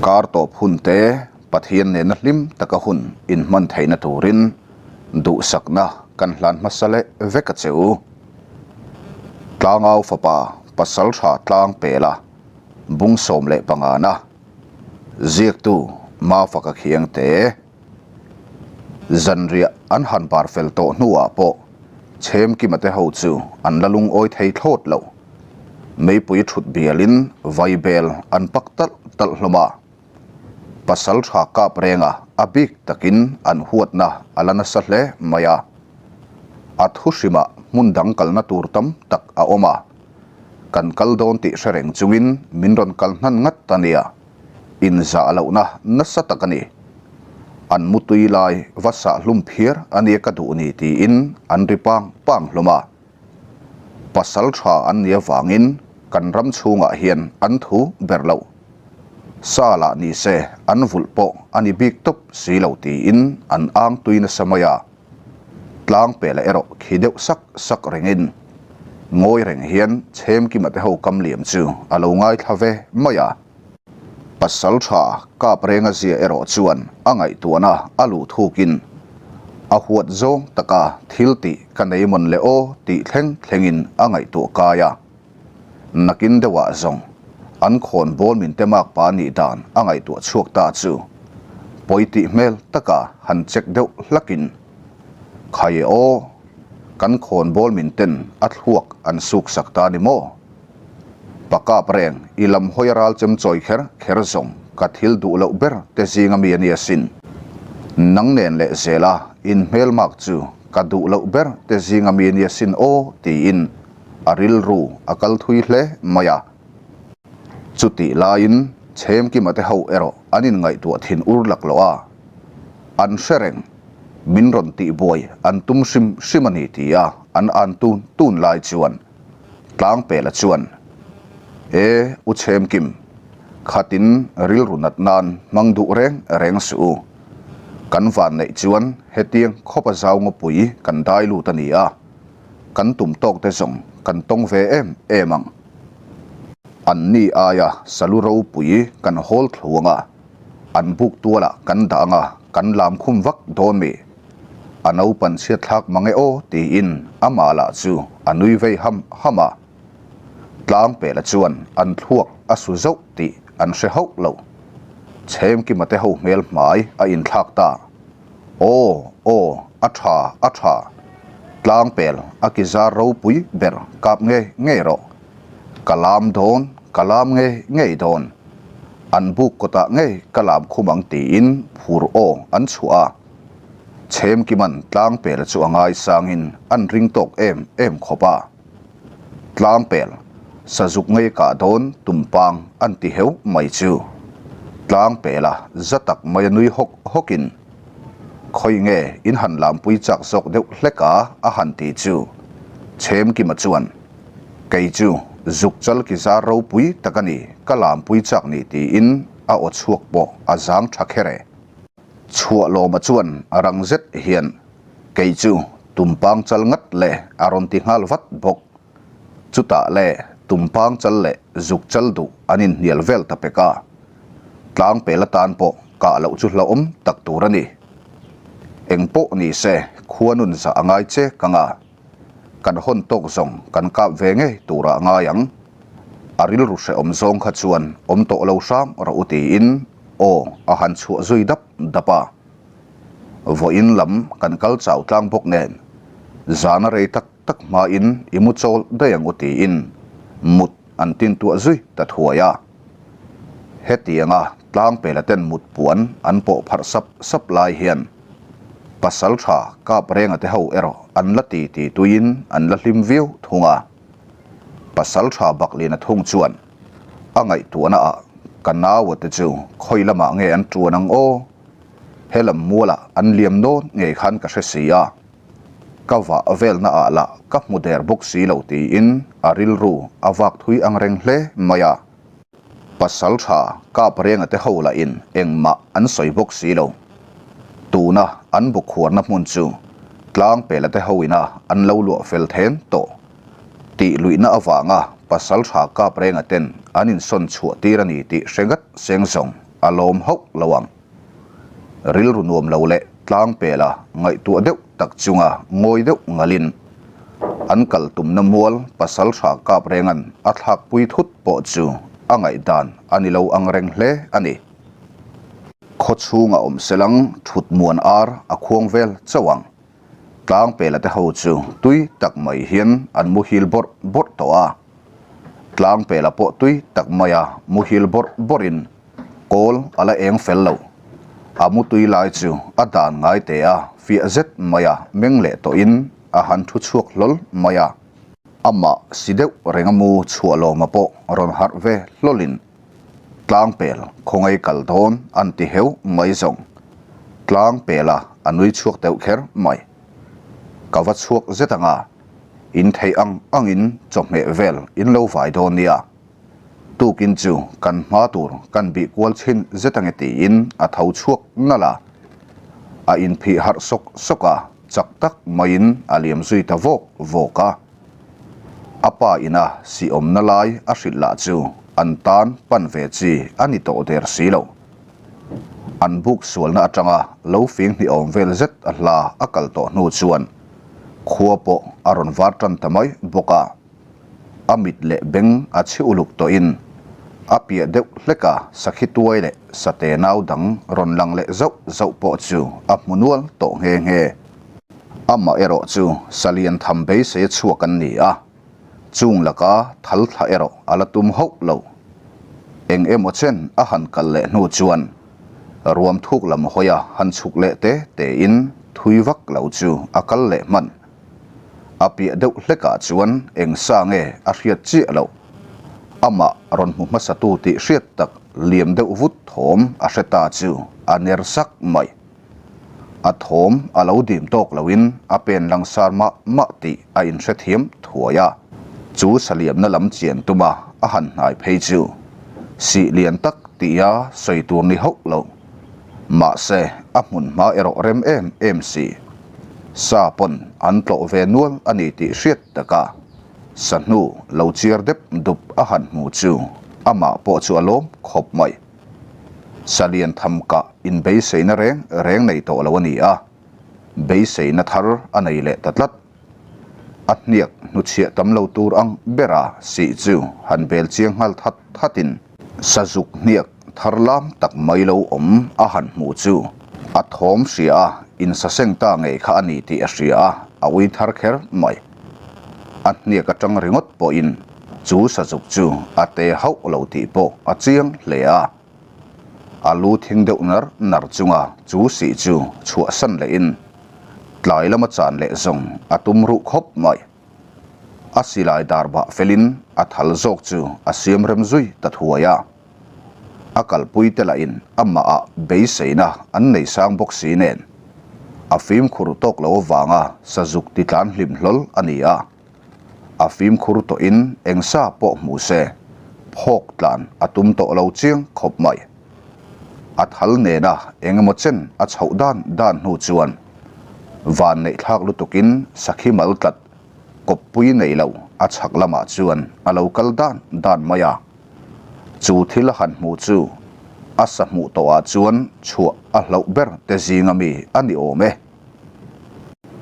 Kar tawp hun te Pathian nena hlim taka hun inhman theihna turin duhsakna kan hlan hmasa leh vek a che u. Tlangau fapa pasal tha tlang pela bung 15 na ziaktu Mafaka Khiangte. Zanriah an han bar fel tawh hnuah pawh Chhemkima te ho chu an la lungawi thei thlawt lo. Meipui thut bialin vaibel an pak talh talh hlawm a. Pasal tha kap renga a bik takin an huatna a la nasa hle mai a. A thu hrimah hmun dang kalna tur tam tak a awm a. Kan kal dawn tih hre reng chungin min rawn kal hnan ngat a nia. Inzah lohna nasa tak a ni. An mutui lai va sah hlum phiar a nia ka duh ni tiin an ri pang pang hlawm a. Pasal tha an nih avangin kan ram chhungah hian an thu ber lo. Sa lah ni se an vulh pawh a ni bik tawp si lo tiin an ang tui nasa mai a. Tlang pela erawh khi deuh sak sak rengin ngawi reng hian Chhemkima te ho kam liam chu a lo ngaithla ve mai a. Pasal tha kap renga zia erawh chuan a ngaihtuahna a luh thukin a huat zawng taka thil tih ka nei mawn le aw tih thleng thlengin a ngaihtuah kai a. Nakin deuhah zawng an khawn bawl min te mak pa nih dan a ngaihtuah chhuak ta chu pawi tih hmel taka han check deuh hlakin Khai e aw, kan khawn bawl min ten a thluak an suk sak ta ni maw? Pakap reng i lam hawi a ral chem chawi kher kher zawng ka thil duh loh ber te zing ami a nia sin. Nang nen leh zela in hmelmak chu ka duh loh ber te zing ami a nia sin aw tiin a rilru a kal thui hle mai a. Chutih laiin Chhemkima te ho erawh an inngaihtuah thin ur laklawh a, an hre reng min rawn tihbuai an tum hrim hrim a ni tia an an tun tun lai chuan Tlangpela chuan, E, U Chhemkim, khatin rilru nat nan hmang duh reng reng suh u. Kan van neih chuan hetiang khawpa zau ngawpui kan dai lut a ni a, kan tum tawk te zawng kan tawng ve em em ang. An ni aia salu ropui kan hawl thluang a, an buk tualah kan dah ang a, kan lam khum vak dawn mi? A naupan chhiat thlak mang e aw tiin amah lah chu a nui vei ham ham a. Tlangpela chuan an thluak a su zauh tih an hre hauh lo. Chhemkima te ho hmel hmai a inthlak ta. Aw, aw, a tha, a tha. Tlangpel a ki zar ropui ber kap ngei ngei rawh. Ka lam dawn, ka lam ngei ngei dawn. An buk kawtah ngei ka lam khum ang tiin phur aw an chhuah a. Chhemkiman tlangpel chu a ngaisangin an ring tawk em em khawp a. Tlangpel, sazuk ngei kah dawn tumpang an ti heuh mai chu. Tlangpela za tak mai a nui hawk hawkin, Khawi nge in han lampui chak zawk deuh hlek a a han ti chu. Chhemkima chuan, Kei chu zuk chal ki zar ropui tak a ni, ka lampui chak ni tiin a aw chhuak pawh a zang tha kher e. Chhuahlawma chuan rang zet hian, Kei chu tumpang chal ngat le a rawn ti nghal vat bawk. Chutah le tumpang chal leh zuk chal duh an inhnial vel ta pek a. Tlangpel atan pawh kah loh chu hlauhawm tak tur a ni. Eng pawh ni se khua nun zah a ngai che ka nga. Kan hawn tawk zawng kan kap ve ngei turah ngai ang. A rilru hrehawm zawng kha chuan awm tawh lo hram rawh u tiin aw a han chhuah zui dap dap a. Vawiin lam kan kal chau tlang bawk nen zana rei tak tak hmain i mu chawl daih ang u tiin mut an tintuah zui ta thuai a. Hetianga tlangpela ten mut puan an pawh pharh sap sap lai hian pasal tha kap renga te ho erawh an la ti ti tuiin an la hlim viau thung a. Pasal tha Bakliana thung chuan a ngaihtuahna ah ka naua te chu khawi lamah nge an tuan ang aw? Helam mualah an liam dawn ngei khan ka hre si a. Ka vah velna ah lah ka hmu der bawk si lo tiin a rilru a vak thui ang reng hle mai a. Pasal tha kap renga te ho lahin engmah an sawi bawk si lo. Tuna an bukhuarna hmun chu tlangpela te ho ina an lo luah fel then tawh tih luihna avanga pasal tha kap renga ten an insawn chhuah tir a ni tih hre ngat seng zawng. a lawm hauh lo ang. Rilru nuam lo leh tlang pela ngaihtuah deuh tak chunga ngawi deuh ngalin an kal tumna mual pasal hra kap rengan a thlakpui thut pawh chu a ngaihdan a ni lo ang reng hle a ni. Khaw chhunga awm selang thut muan ar a khuang vel chauh ang. Tlang pela te ho chu tui tak mai hian an muhil bawrh bawrh tawh a. Tlang pela pawh tui tak maia muhil bawrh bawrhin kawl a la eng fel lo. A mutui lai chu a dan ngai te a, fiah zet maia meng leh tawhin a han thu chhuak hlawl mai a. Amah si deuh renga mu chhuah lawma pawh rawn harh ve hlawlin Tlang pel khawngaih kal dawn an ti heu mai zawng. Tlang pela a nui chhuak deuh kher mai. Ka va chhuak zet anga in theih ang angin chawhmeh vel in lo vai dawn nia. Tukin chu kan hma tur kan bih kual chhin zet ange tiin a tho chhuak nalh a. A inphih harh sawk sawk a, chak tak maiin a liam zui ta vawk vawk a. A pa ina si awmna lai a hrilh lah chu an tan pan ve chi a ni tawh der si lo. An buk sualna atanga lo fing hnih awm vel zet a hla a kal tawh hnu chuan khua pawh a rawn var tan ta mai bawk a. A mit leh beng a chhi uluk tawhin a piah deuh hlek a sakhi tuai leh sate nau dang rawn lang leh zauh zauh pawh chu a hmu nual tawh nghe nghe. Amah erawh chu salian tham beisei a chhuak an ni a, chung laka thal thla erawh a la tum hauh lo. Eng emaw chen a han kal leh hnu chuan ruam thuk lam hawia han chhuk leh te tein thui vak lo chu a kal leh hman. A piah deuh hlekah chuan eng sa nge a hriat chiah loh. Amah rawn hmu hmasatu tih hriat tak liam deuh vut thawm a hre ta chu a ner sak mai. A thawm a lo dim tawk loin a pen langsar mah mah tih a inhrethiam thuai a. Chu saliamna lam chian tuma a han hnai phei chu sih lian tak tia sawi tur ni hauh lo. Mahse, a hmun hma erawh rem em em si. Sa pawn an tlawh ve nual a ni tih hriat taka sahnu lo chiar dep dup a han hmu chu amah pawh chu a lawm khawp mai. Salian tham kah inbeiseina reng reng nei tawh lo a ni a, beiseina thar a nei leh ta tlat. A hniak hnuchhiah tam lo tur ang bera sih chu han bel chiang nghal that thatin sazuk hniak thar lam tak mai lo awm a han hmuh chu a thawm hria a, insaseng ta ngei kha a ni tih a hria a, a ui thar kher mai. A hniak atang ringawt pawhin Chu sazuk chu a te hauh lo tih pawh a chiang hle a. A lu thing deuh nar nar chunga chu sih chu chhuahsan lehin tlai lama chan leh zawng a tum ruh khawp mai. A silai dar bah felin a thal zawk chu a siam rem zui ta thuai a. A kalpui te lahin amahah beiseina an nei sang bawk si nen a fimkhur tawk lo avanga sazuk titlan hlim hlawl a ni a. A fimkhur tawhin eng sa pawh hmu se, phawk tlan a tum tawh lo chiang khawp mai. A thal nena eng emaw chen a chhoh dan dan hnu chuan van neih thlak lutukin sakhi mal tlat kawppui nei lo a chhak lamah chuan a lo kal dan dan mai a. Chu thil a han hmuh chu a sa hmuh tawhah chuan chhuah a hlauh ber te zinga mi a ni awm e.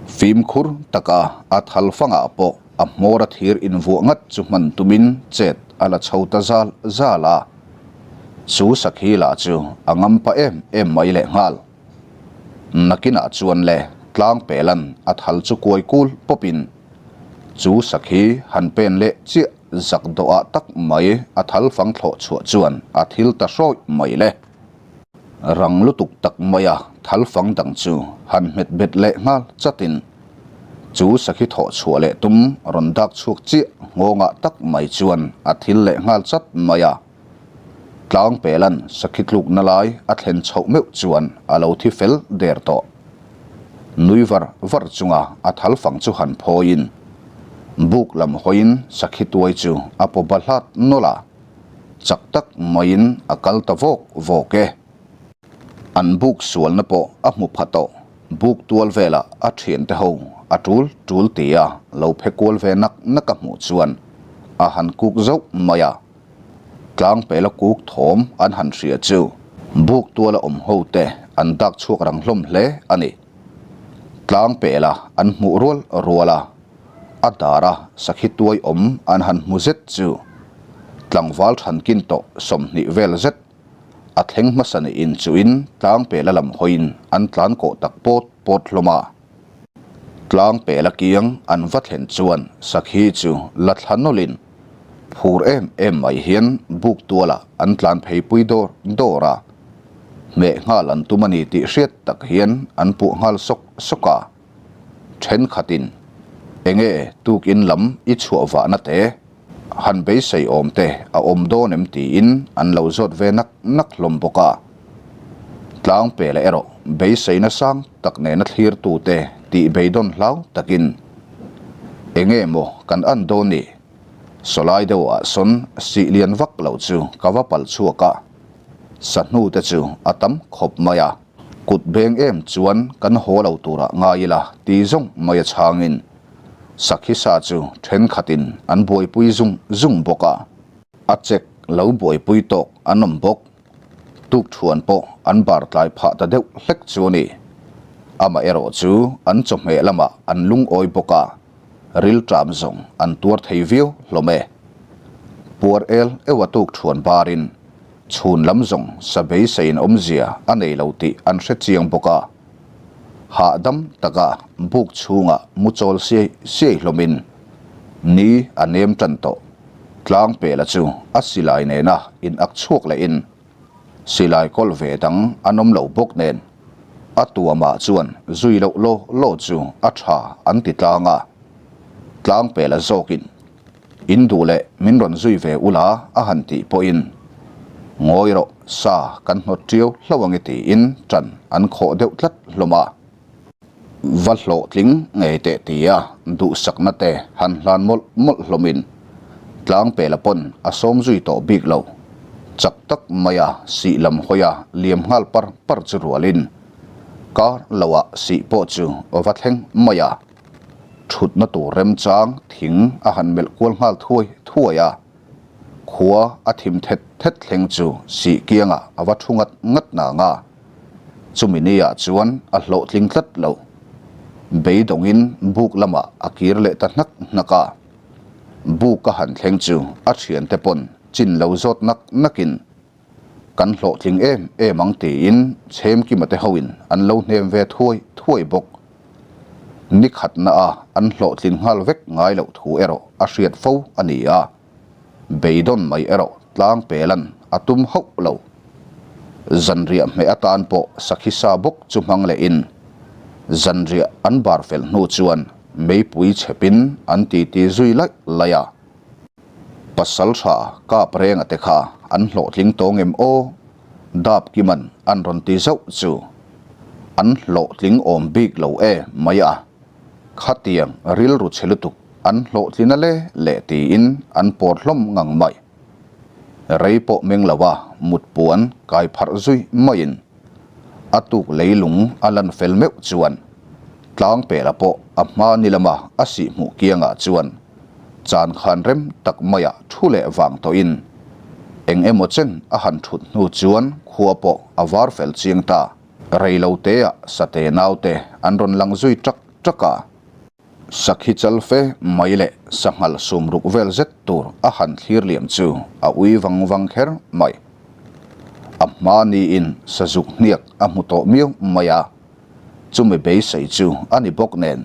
Fimkhur taka a thal fangah pawh a hmawr a thir invuah ngat chu hman tumin chet a la chho ta zal zal a. Chu sakhi lah chu a ngam pa em em mai leh nghal. Nakinah chuan le tlang pelan a thal chu kuai kul pawpin chu sakhi han pen leh chiah zak dawhah tak mai a thal fang thlawh chhuah chuan a thil ta hrawih mai le. Rang lutuk tak maia thal fang dang chu han hmet bet leh nghal chatin chu sakhi thawh chhuah leh tum rawn dak chhuak chiah nghawngah tak mai chuan a thil leh nghal chat mai a. Tlang pelan sakhi tlukna lai a thlen chhoh meuh chuan a lo thi fel der tawh. Nui var var chunga a thal fang chu han phawiin buk lam hawiin sakhi tuai chu a paw bahlat nawlh a. Chak tak maiin a kal ta vawk vawk e. An buk sualna pawh a hmu pha tawh. Buk tual velah a thiante ho a tul tul tia lo phe kual ve nak nak a hmuh chuan a han kuk zauh mai a. Tlangpela kuk thawm an han hria chu. Buk tuala awm ho te an dak chhuak rang hlawm hle a ni. Tlang pela an hmuh rual rual a, a dara sakhi tuai awm an han hmu zet chu tlangval thankin tawh 20 vel zet a thleng hmasa niin chuin tlang pela lam hawiin an tlan kawh tak pawt pawt hlawm a. Tlang pela kiang an va thlen chuan sakhi chu la thla nawlhin phur em em mai hian buk tualah an tlan phei pui dawr dawr a, hmeh nghal an tum a ni tih hriat tak hian an puh nghal sawk sawk a. Thenkhatin, Enge tukin lam i chhuah vahna te, han beisei awm te a awm dawn em tiin an lo zawt ve nak nak hlawm bawk a. Tlang pela erawh beiseina sang tak nena thlirtu te tih beidawn hlau takin enge maw kan an dawn ni? Sawlai deuh ah sawn sih lian vak lo chu ka va pal chhuak a, sahnu te chu a tam khawp mai a, kut beng em chuan kan haw lo turah ngai ila ti zawng mai a chhangin Sakhi sa chu thenkhatin an buaipui zung zung bawk a, a chek lo buaipui tawk an awm bawk. Tukthuan pawh an bar tlai phah ta deuh hlek chu a ni. Amaherawh chu an chawhmeh lamah an lungawi bawk a, rilṭam zawng an tuar thei viau hlawm e. Puar el eua tukthuan barin chhun lam zawng sa beiseiin awmzia a nei lo tih an hre chiang bawk a. Hahdam taka buk chhungah mu chawl siai siai hlawmin ni a nem tan tawh. Tlang pela chu a silai nena in ak chhuak lehin silai kawl ve dang an awm lo bawk nen a tuamah chuan zui loh law law chu a tha an ti tlang a. Tlang pela zawkin In duh leh min rawn zui ve ula a han tih pawhin ngawi rawh sa kan hnawt ṭiau hlo ange tiin ṭan an khawh deuh tlat hlawm a. Va hlawhtling ngei teh tia duhsakna te han hlan mawlh mawlh hlawmin Tlangpela pawn a sawm zui tawh bik lo. Chak tak maia sih lam hawia liam nghal par par chu rualin kar loah sih pawh chu va thleng mai a. Thutna tur remchang thing a han melh kual nghal thuai thuai a, khua a thim thet thet thleng chu sih kiangah a va thu ngat ngat nang a, chumi ni ah chuan a hlawhtling tlat lo. Beidawngin buk lamah a kir leh ta hnak hnak a, buk a han thleng chu a thiante pawn chin lo zawt nak nakin Kan hlawhtling em em ang tiin Chhemkima te hoin an lo hnem ve thuai thuai bawk. Ni khatna a an hlawhtlin nghal vek ngai loh thu erawh a hriat fo a ni a, beidawn mai erawh tlang pelan a tum hauh lo. Zanriah hmeh atan pawh sakhi sa bawk chu hmang lehin zanriah an bar fel hnu chuan meipui chhepin an titi zui laih laih a. Pasal tha kap renga te kha an hlawhtling tawng em aw? Dap Kiman an rawn ti zauh chu an hlawhtling awm bik lo e mai a, khatiang rilru chhe lutuk an hlawhtlin a le leh tiin an pawr hlawm ngang mai. Rei pawh meng lo a mut puan kai pharh zui maiin a tuk leilung a lan fel meuh chuan Tlangpela pawh a hma ni lama a sihhmuh kiangah chuan Chan khan rem tak maia thu leh vang tawhin eng emaw chen a han thut hnu chuan khua pawh a var fel chiang ta. Rei lo teah Sate naute an rawn lang zui ṭak ṭak a. Sakhi chal fe mai leh sanghal sum ruk vel zet tur a han thlir liam chu a ui vang vang kher mai. A hma niin sazuk hniak a hmu tawh miau mai a. Chumi beisei chu a ni bawk nen,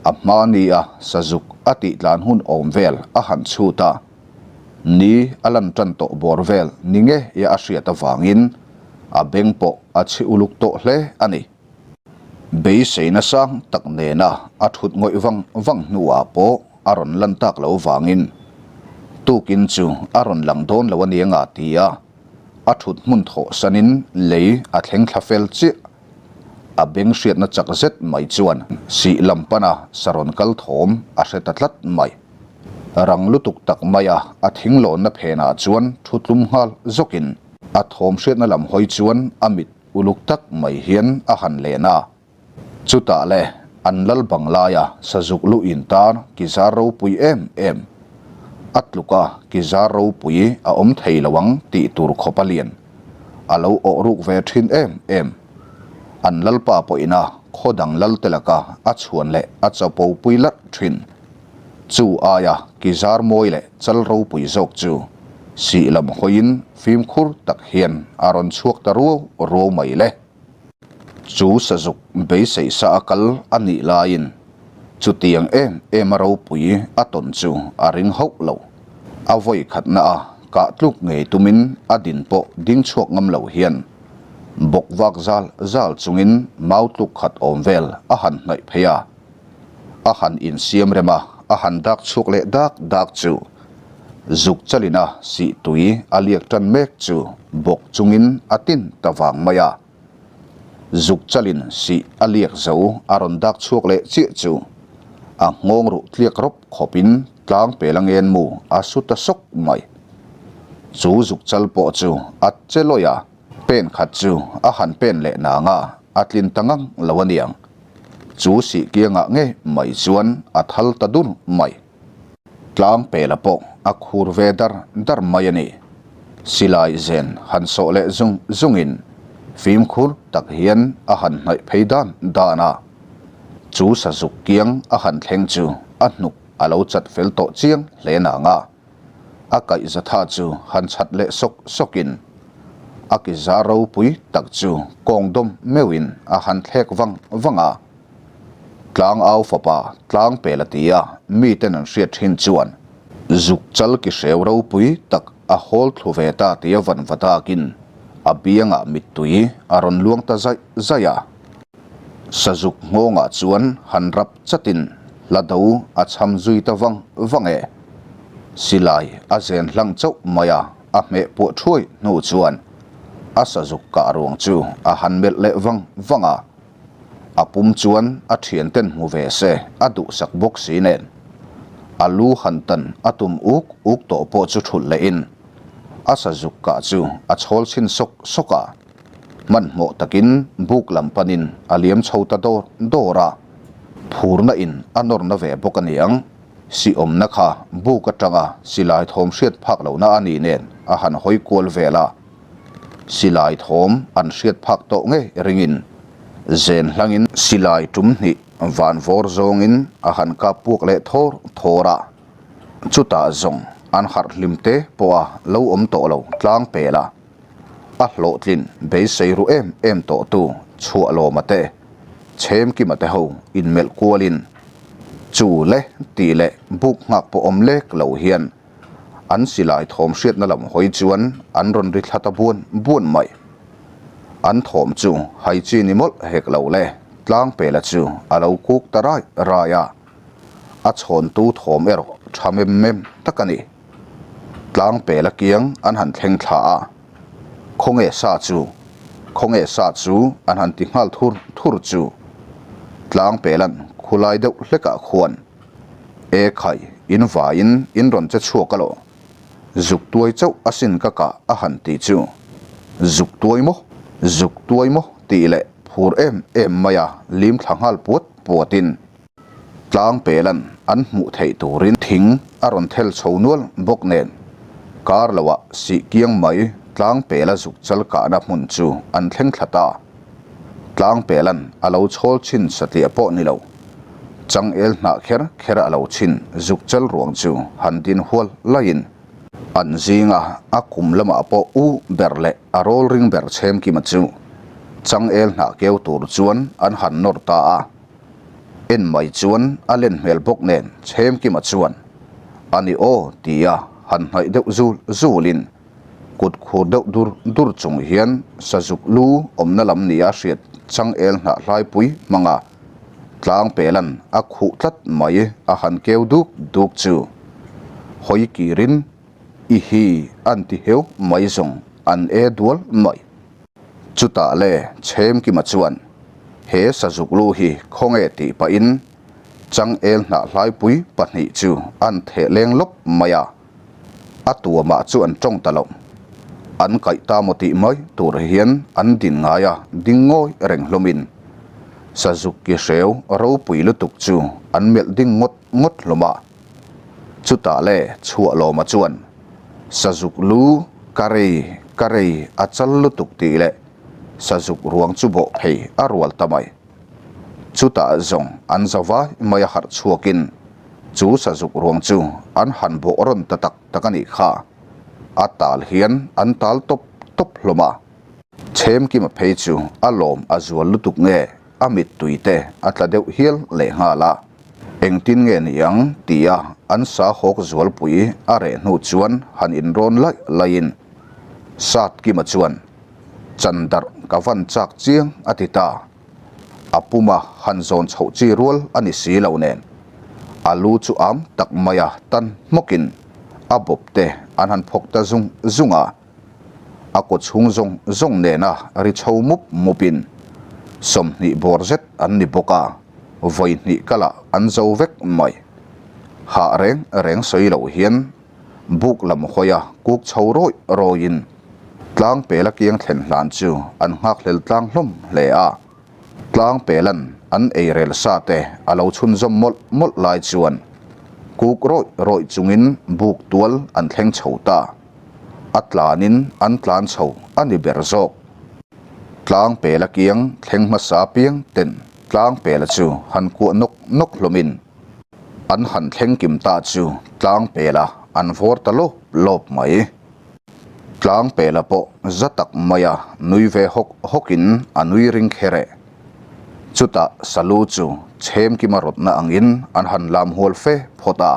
a hma nia sazuk a tihtlan hun awm vel a han chhut a, ni a lan tan tawh bawr vel ni nge ia a hriat avangin a beng pawh a chhi uluk tawh hle a ni. Beiseina sang tak nena a thut ngawih vang vang hnuah pawh a rawn lan tak lo vangin tukin chu a rawn lang dawn lo a ni anga tia a thut hmun thawh sanin lei a thleng thla fel chiah. A beng hriatna chak zet mai chuan sih lam pana sarawn kal thawm a hre ta tlat mai. Rang lutuk tak maia a thing lawnna phenah chuan thu tlum nghal zawkin a thawm hriatna lam hawi chuan a mit uluk tak mai hian a han len a. Chutah le an lal bang laia sazuk lu intar ki zar ropui em em a tluka ki zar ropui a awm thei lo ang tih tur khawp a lian. a lo awh ruk ve thin em em. An lalpa pawhin a khaw dang lal te laka a chhuan leh a chapo pui larh thin. Chu aia ki zar mawi leh chal ropui zawk chu sih lam hawiin fimkhur tak hian a rawn chhuak ta ruau ruau mai le. Chu sazuk beisei sa a kal a nih laiin chutiang em em a ropui a tawn chu a ring hauh lo. A vawi khatna a kah tluk ngei tumin a din pawh ding chhuak ngam lo hian bawk vak zal zal chungin mau tluk khat awm vel a han hnaih phei a. A han insiam rem a, a han dak chhuak leh dak dak chu zuk chalin a sih tui a liak tan mek chu bawk chungin a tin ta vang mai a. Zuk chalin sih a liak zo a rawn dak chhuak leh chiah chu a nghawng ruh tliak rawp khawpin tlang pel a ngen mu a su ta sawk mai. Chu zuk chal pawh chu a che lawih a, pen khat chu a han pen leh nang a, a tlin ta ngang lo a niang. Chu sih kiangah nge mai chuan a thal ta dur mai. Tlang pela pawh a khur ve dar dar mai a ni. Silai zen han sawh leh zung zungin fimkhur tak hian a han hnaih phei dan dan a. Chu sazuk kiang a han thleng chu a hnuk a lo chat fel tawh chiang hle nang a. A kaihzatha chu han chhat leh sawk sawkin a ki zar ropui tak chu kawng dawm meuhin a han thlek vang vang a. Tlang au fapa tlang pel a ti a, miten an hriat thin chuan zuk chal ki hreu ropui tak a hawl thlu ve ta tia van va dakin a biangah mittui a rawn luang ta zaih zaih a. Sazuk nghawngah chuan han rap chatin hla do a cham zui ta vang vang e. Silai a zen hlang chauh mai a, a hmeh puah thuai hnu chuan a sazuk kah ruang chu a han melh leh vang vang a. A pum chuan a thianten hmu ve se a duhsak bawk si nen a lu han tan a tum uk uk tawh pawh chu thulh lehin a sazuk kah chu a chhawl chhin sawk sawk a. Hmanhmawh takin buk lam panin a liam chho ta dawr dawr a, phurna in a nawrna ve bawk a niang. Siawmna kha buk atanga silai thawm hriat phak lohna a nih nen a han hawi kual vel a, silai thawm an hriat phak tawh ngei ringin zen hlangin silai tum hnih van vawr zawngin a han kap puak leh thawr thawr a, chutah zawng an harh hlim te pawh a lo awm tawh lo tlang pel a. A hlawhtlin beisei ru em em tawhtu Chhuahlawma te, Chhemkima te ho inmelh kualin chu le tih leh buk nghak pawh awm lek lo hian an silai thawm hriatna lam hawi chuan an rawn ri thla ta buan buan mai. An thawm chu hai chi ni mawlh hek lo le, Tlangpela chu a lo kuk ta rai rai a, a chhawntu thawm erawh tha mem mem tak a ni. Tlang pela kiang an han thleng thla a, Khawnge sa chu? Khawnge sa chu? an han ti nghal thur thur chu. Tlang pela'n khulai deuh hlekah khuan, E khai, in vaiin in rawn che chhuak alawh. Zuk tuai chauh asin ka kah a han ti chu. Zuk tuai maw? Zuk tuai maw? tih leh phur em em maia lim thla nghal puat puatin, Tlang pelan an hmuh theih turin thing a rawn thel chho nual bawk nen kar loah sih kiang mai tlang pela zuk chal kahna hmun chu an thleng thla ta. Tlang pelan a lo chhawl chhin satliah pawh ni lo. Changel hnah kher kher a lo chhin zuk chal ruang chu han din hual laiin an zinga a kum lamah pawh u ber leh a rawl ring ber chhemkima chu changel hnah keu tur chuan an han nawr ta a. En mai chuan a len hmel bawk nen Chhemkima chuan, A ni aw tia han hnaih deuh zul zulin kut khur deuh dur dur chung hian sazuk lu awmna lam nia hriat changel hnah hlaipui hmanga tlang pelan a khuh tlat mai a han keu duk duk chu hawi kirin i hi an ti heu mai zawng an e dual mai. Chutah le Chhemkima chuan he sazuk lu hi khawnge tih pahin changel hnah hlaipui pahnih chu an theh leng lawp mai a, a tuamah chu an tawng ta lo. An kaih ta maw tih mai tur hian an din ngai a, ding ngawi reng hlawmin sazuk ki hreu ropui lutuk chu an melh ding ngawt ngawt hlawm a. Chutah le Chhuahlawma chuan sazuk lu ka rei. Ka rei a chal lutuk tih leh sazuk ruang chu bawh phei a rual ta mai. Chutah zawng an za vai mai a harh chhuakin chu sazuk ruang chu an han bawh rawn ta tak tak a nih kha. A tal hian an tal tawp tawp hlawm a. Chhemkima phei chu a lawm a zual lutuk nge a mittui te a tla deuh hial lehnghal a. Engtin nge ni ang tia an sa hawk zualpui a reh hnu chuan han inrawn laih laihin Satkima chuan Chandarh ka van chak chiang a ti ta. A puma han zawn chhoh chi rual a ni si lo nen a lu chu am tak maia tan hmawkin a bawp te an han phawk ta zung zung a. A kaw chhung zawng zawng nena ri chho mup mupin 20 bawr zet an ni bawk a, vawi hnih kalah an zo vek mai. Hah reng reng sawi loh hian buk lam hawia kuk chho rawih rawihin tlang pela kiang thlen hlan chu an nghakhlel tlang hlawm hle a. Tlang pelan an ei rel sa te a lo chhunzawm mawlh mawlh lai chuan kuk rawih rawih chungin buk tual an thleng chho ta. A tlanin an tlan chho a ni ber zawk. Tlang pela kiang thleng hmasa piang ten tlang pela chu han kuah nawk nawk hlawmin an han thleng kim ta chu tlang pela an vawr ta lawp lawp mai. Tlang pela pawh za tak maia nui ve hawk hawkin a nui ring kher e. Chutah Salu chu chhem kima rawtna angin an han lam hual fe phawt a.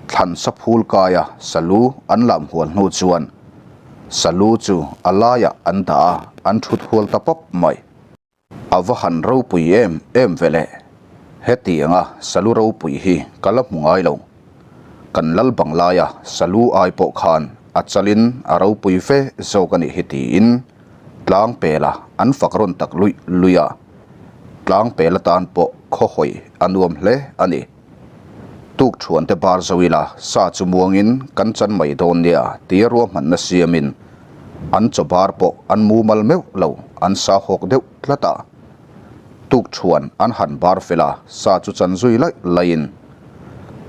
Thlan saphul kaia Salu an lam hual hnu chuan Salu chu a laiah an dah a, an thut hual ta pawp mai. A va han ropui em em ve le. Hetianga salu ropui hi ka la hmu ngai lo. Kan lal bang laia salu ai pawh khan a chalin a ropui fe zawk a nih hi tiin tlang pela an fak rawn tak luih luih a. Tlang pel atan pawh khawhawi a nuam hle a ni. Tuk thuan te bar zo ila sa chu muangin kan chan mai dawn nia tia ruahmanna siamin an chaw bar pawh an mumal meuh lo an sa hawk deuh tlat a. Tuk thuan an han bar fel a, sa chu chan zui laih laihin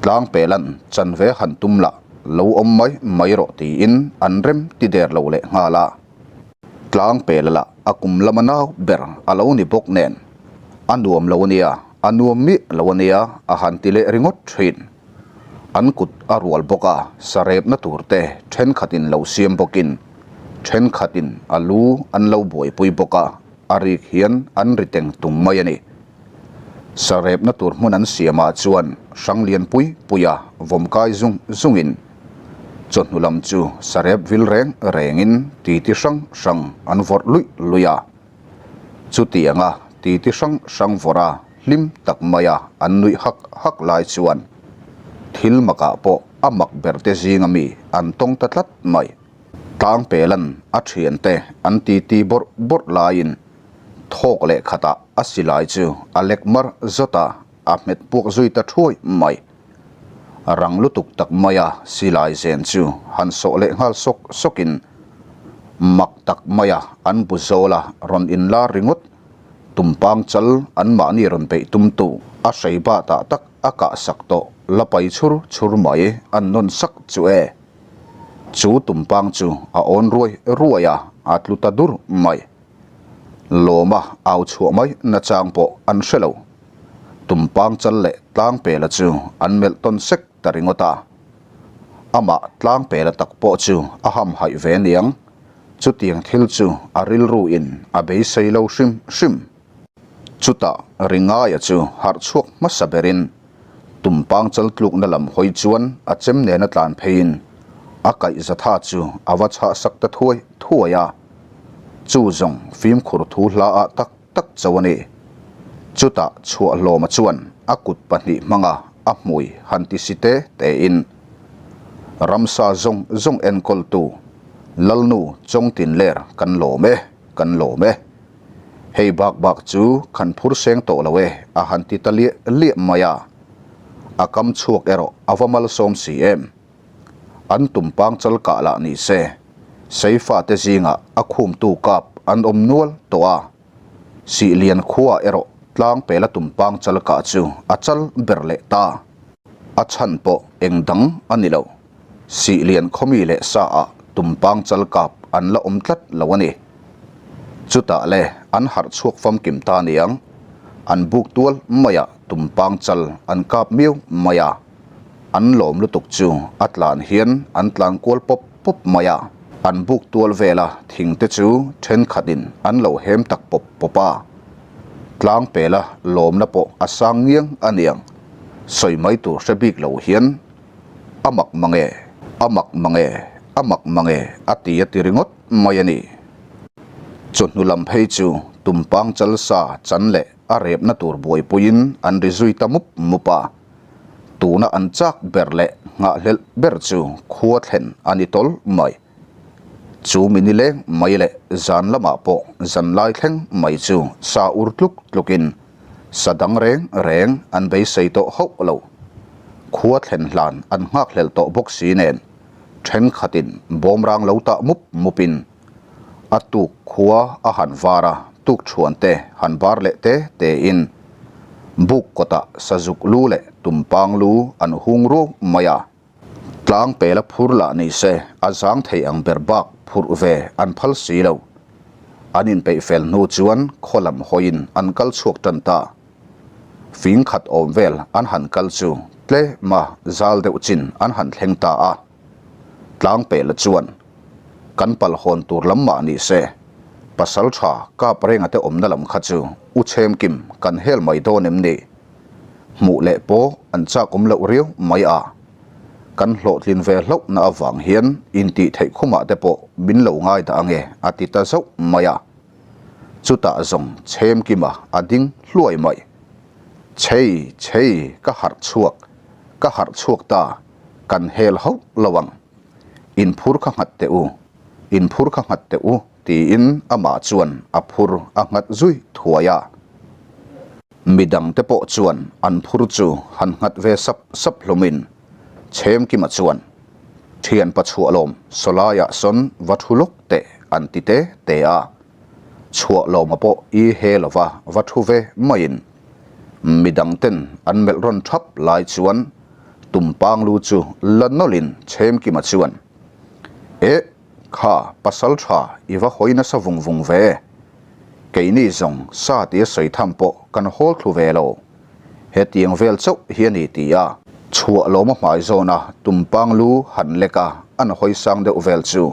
tlang pelan chan ve han tum lah lo awm mai mai rawh tiin an rem ti der lo leh nghal a. Tlang pela lah a kum lama nau ber a lo ni bawk nen a nuam lo ania, a nuam miah lo ania a han ti leh ringawt thin. An kut a rual bawk a, sarepna tur te thenkhatin lo siam bawkin thenkhatin a lu an lo buaipui bawk a, a rik hian an ri teng tum mai a ni. Sarepna tur hmun an siamah chuan Hranglian pui puia vawmkai zung zungin chawhnu lam chu sarep vil reng rengin titi hrang hrang an vawrh luih luih a. Chutianga titi hrang hrang vawrh a hlim tak maia an nuih hak hak lai chuan thil makah pawh a mak ber te zinga mi an tawng ta tlat mai. Tlangpelan a thiante an titi bawrh bawrh laiin thawk leh khatah a silai chu a lek mar zawt a, a hmet puak zui ta thuai mai. Rang lutuk tak maia silai zen chu han sawh leh nghal sawk sawkin mak tak maia an bu zawla rawn inlar ringawt tumpang chal anmahni rawn beih tumtu a hrei batah tak a kahsak tawh la pai chhur chhur mai an nawn sak chu e. Chu tumpang chu a awn ruai ruai a, a tlu ta dur mai. Lawma au chhuah mai nachang pawh an hre lo. Tumpang chal leh Tlangpela chu an melh tawn sek ta ringawt a. Amah Tlangpela tak pawh chu a hamhaih ve niang. Chutiang thil chu a rilru in a beisei lo hrim hrim. Chutah Ringaia chu harh chhuak hmasa berin Tumpang chal tlukna lam hawi chuan a chem nena tlan pheiin a kaih zatha chu a va chhah sak ta thuai thuai a. Chu zawng fimkhur thu hla ah tak tak cho a ni. Chutah Chhuahlawma chuan a kut pahnih hmanga a hmui han ti si te tein ramsa zawng zawng enkawltu Lalnu Chawngtinler kan lawm e, kan lawm e. Hei bak bak chu khan phur seng tawh lo e a han ti ta liah liah mai a. A kam chhuak erawh a va malsawm si em. An tumpang chal kah lah ni se, Seifa te zingah a khumtu kap an awm nual tawh a. Sihlian khua erawh tlang pela tumpang chal kah chu a chal ber leh ta. A chhan pawh eng dang a ni lo. Sihlian khawmi leh sa ah tumpang chal kap an la awm tlat lo a ni. Chutah le an harh chhuak famkim ta niang, an buk tual maiah tumpang chal an kap miau mai a, an lawm lutuk chu a tlan hian an tlan kual pawp pawp mai a, an buk tual vela thing te chu thenkhatin an lo hem tak pawp pawp a, tlang pela lawmna pawh a sang ngiang a niang, sawi mai tur hre bik lo hian a mak mang e, a mak mang e, a mak mang e a ti a ti ringawt mai a ni. Chawhnu lam phei chu tumpang chalsa chan leh a repna tur buaipuiin an ri zui ta mup mup a. Tuna an chak ber leh nghahhlelh ber chu khua thlen a ni tawl mai. Chu mi nileng mai leh zan lamah pawh zanlai thleng mai chu sa ur tluk tlukin sa dang reng reng an beisei tawh hauh lo. Khua thlen hlan an nghakhlelh tawh bawk si nen thenkhatin bawmrang lo tah mup mupin a tuk khua a han var a, tuk chhuan te han bar leh te tein buk kawtah sazuk lu leh tumpang lu an hung ruau mai a. Tlang pela phur lah ni se a zang thei ang ber bak phurh ve an phal si lo. An inpeih fel hnu chuan khaw lam hawiin an kal chhuak tan ta. Fing khat awm vel an han kal chu tlema zal deuh chin an han thleng ta a. Tlang pela chuan kan pal hawn tur lam mah ni se pasal tha kap renga te awmna lam kha chu u chhem kim kan hel mai dawn em ni? Hmuh leh pawh an chak awm loh riau mai a, kan hlawhtlin ve hlauhna avang hian intih theih khumah te pawh min lo ngai dah ange a ti ta zauh mai a. Chutah zawng chhem kima a ding hluai mai. Chhei chhei ka harh chhuak, ka harh chhuak ta, kan hel hauh lo ang. Inphur kha nghat teh u, inphur kha nghat teh u tiin amah chuan a phur a nghat zui thuai a. Midangte pawh chuan an phur chu han nghat ve sap sap hlawmin Chhemkima chuan, Thianpa chhuahlawm sawlaiah sawn va thu lawk teh an ti te te a. Chhuahlawma pawh i he lova va thu ve maiin midangten an melh rawn thap lai chuan Tumpang lu chu la nawlhin Chhemkima chuan, Eh! Kha, pasal tha i va hawi nasa vung vung ve. Keini zawng sa tia sawi tham pawh kan hawl thlu ve lo. Hetiang vel chauh hi a ni ti a. Chhuah lawma hmai zawna tumpang lu han lek a an hawi sang deuh vel chu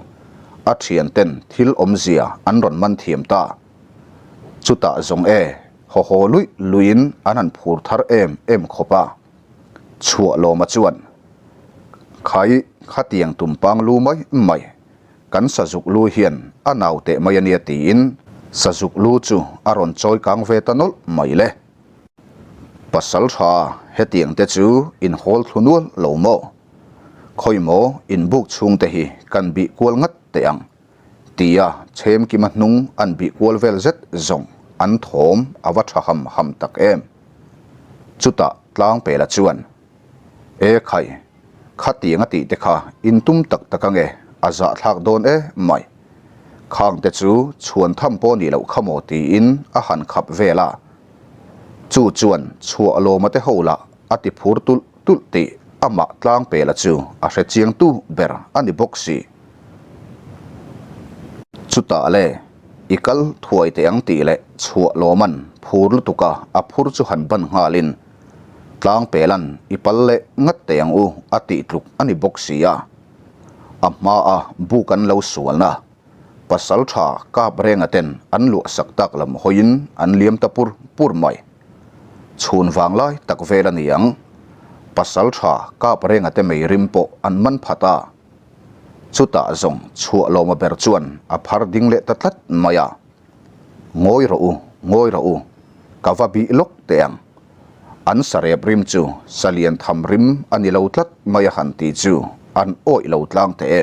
a thian ten thil awmzia an rawn man thiam ta. Chutah zawng e, haw haw luih luihin an han phur thar em em khawp a. Chhuah lawma chuan, Khai, khatiang tumpang lu mai mai, kan sazuk lu hian a nau teh mai a nia tiin sazuk lu chu a rawn chawi kang ve ta nawlh mai le. Pasal tha, hetiang te chu in hawl thlu nual lo maw? Khawi maw in buk chhung te hi kan bih kual ngat teh ang tia chhemkima hnung an bih kual vel zet zawng an thawm a va tha ham ham tak em. Chutah Tlangpela chuan, E khai, khatiang a tih te kha in tum tak tak ange, a zahthlak dawn e mai. Khang te chu chhuan tham pawh nih loh kha maw tiin a han khap vel a. Chu chuan chhuah lawma te ho lah a ti phur tulh tulh tih amah Tlangpela chu a hre chiang tu ber a ni bawk si. Chutah le, i kal thuai teh ang tih leh chhuah lawman phur lutuk a a phur chu han ban nghalin Tlangpelan i pal leh ngat teh ang u a tih tluk a ni bawk si a. A hmaa buk an lo sualna pasal tha kap renga ten an luah sak tak lam hawiin an liam ta pur pur mai. Chhun vanglai tak vel a ni ang. Pasal tha kap renga te mei rim pawh an man phat a. Chutah zawng chhuah lawma ber chuan a phar ding leh ta tlat mai a, Ngawi rawh u, ngawi rawh u, ka va bih lawk teh ang. An sarep rim chu salian tham rim a ni lo tlat mai a han ti chu an awih lo tlang teh e.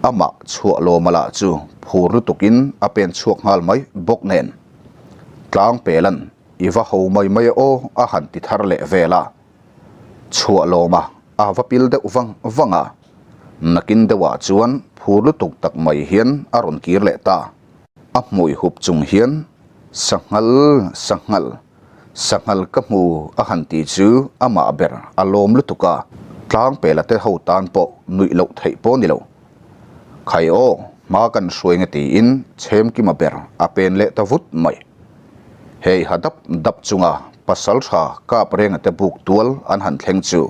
Amah chhuah lawma lah chu phur lutukin a pen chhuak nghal mai bawk nen. Tlang pelan i va ho mai mai e aw a han ti thar leh vel a. Chhuah lawma a va pil deuh vang vang a, nakin deuhah chuan phur lutuk tak mai hian a rawn kir leh ta. A hmui hup chung hian, Sanghal, sanghal, sanghal ka hmu a han ti chu amah ber a lawm lutuk a, tlangpela te ho tan pawh nuih loh theih pawh ni lo. Khai aw! Hma kan hruai nge tiin Chhemkima ber a pen leh ta vut mai. Hei ha dap dap chunga pasaltha kap renga te buk tual an han thleng chu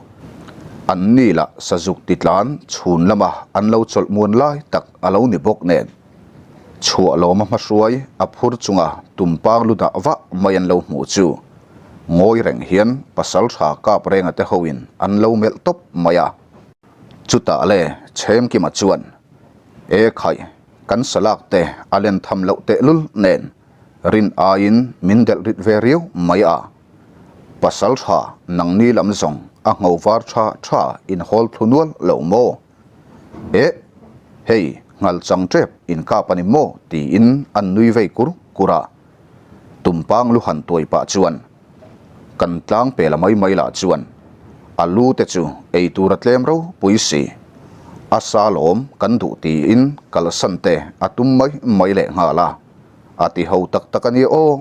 an ni lah sazuk ti tlan chhun lama an lo chawlh muan lai tak a lo ni bawk nen chhuah lawma hmahruai a phur chunga tumpang lu dah vah mai an lo hmuh chu ngawi reng hian pasaltha kap renga te hoin an lo melh tawp mai a. Chutah le Chhemkima chuan, E khaih, kan salak te a len tham loh tehlul nen rin aiin min delh rit ve riau mai a. Pasal tha nangni lam zawng a ngho var tha tha in hawl thlu nual lo maw? Eh, hei nghal chang tep in kap a ni maw? tiin an nui vei kur kur a. Tumpang lu han tuai pah chuan Kan tlang pela mai mai lah chuan a lu te chu ei tur a tlem ropui si. A sa lawm kan duh tiin kalsan te a tum mai mai leh nghal a, a ti ho tak tak a nia aw.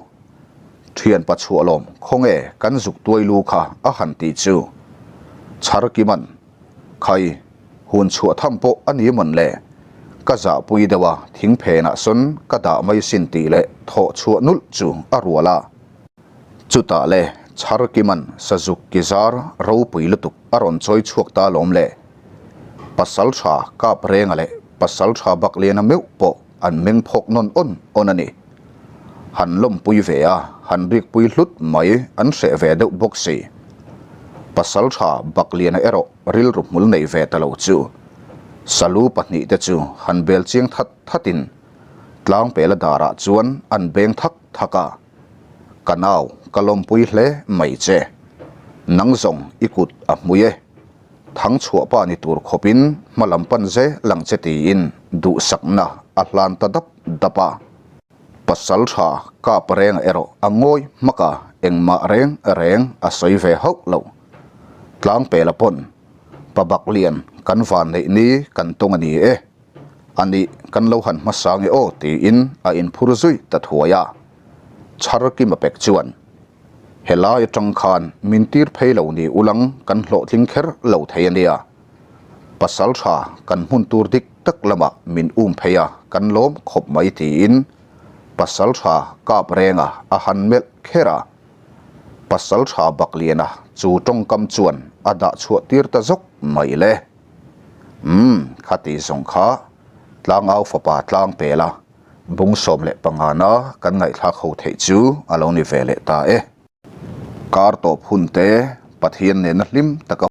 Thianpa chhuah lawm khawnge kan zuk tuai lu kha a han ti chu Chharkiman Khai, hun chhuah tham pawh a ni mawn le? Ka zahpui deuh a, thing phenah sawn ka dah mai sin tih leh thawh chhuah nulh chu a rual a. Chutah le, Chharkiman sazuk ki zar ropui lutuk a rawn chawi chhuak ta lawm le. Pasaltha Kaprenga leh Pasaltha Bakliana meuh pawh an meng phawk nawn awn awn a ni. Han lawmpui ve a, han rikpui hlut mai an hreh ve deuh bawk si. Pasaltha Bakliana erawh rilru hmul nei ve ta lo chu Salu pahnihte chu han bel chiang that thatin Tlangpela darah chuan an beng thak thak a. Ka nau, ka lawmpui hle mai che. Nang zawng i kut a hmui e. Thang chhuah pa ni tur khawpin hma lam pan zel ang che tiin duhsakna a hlan ta dap dap a. Pasal tha kap reng erawh a ngawi hmak a, engmah reng reng a sawi ve hauh lo. Tlangpela pawn pa bak lian kan van neih ni kan tawng a ni e, a nih kan lo han hmasa nge aw tiin a inphur zui ta thuai a. Chharkima pek chuan. Helai atang khan min tir phei lo ni ulang kan hlawhtling kher lo thei a nia. Pasal tha kan hmun tur dik tak lamah min um phei a kan lawm khawp mai tiin pasal tha kap renga a han melh kher a. Pasal tha Bakliana chu tawngkam chuan a dah chhuah tir ta zawk mai le. Umm khati zawng kha tlangau fapa tlang pel a. Bung 15 na kan ngaihthlak ho theih chu a lo ni ve leh ta e. Kar tawp hun te Pathian nena hlim taka.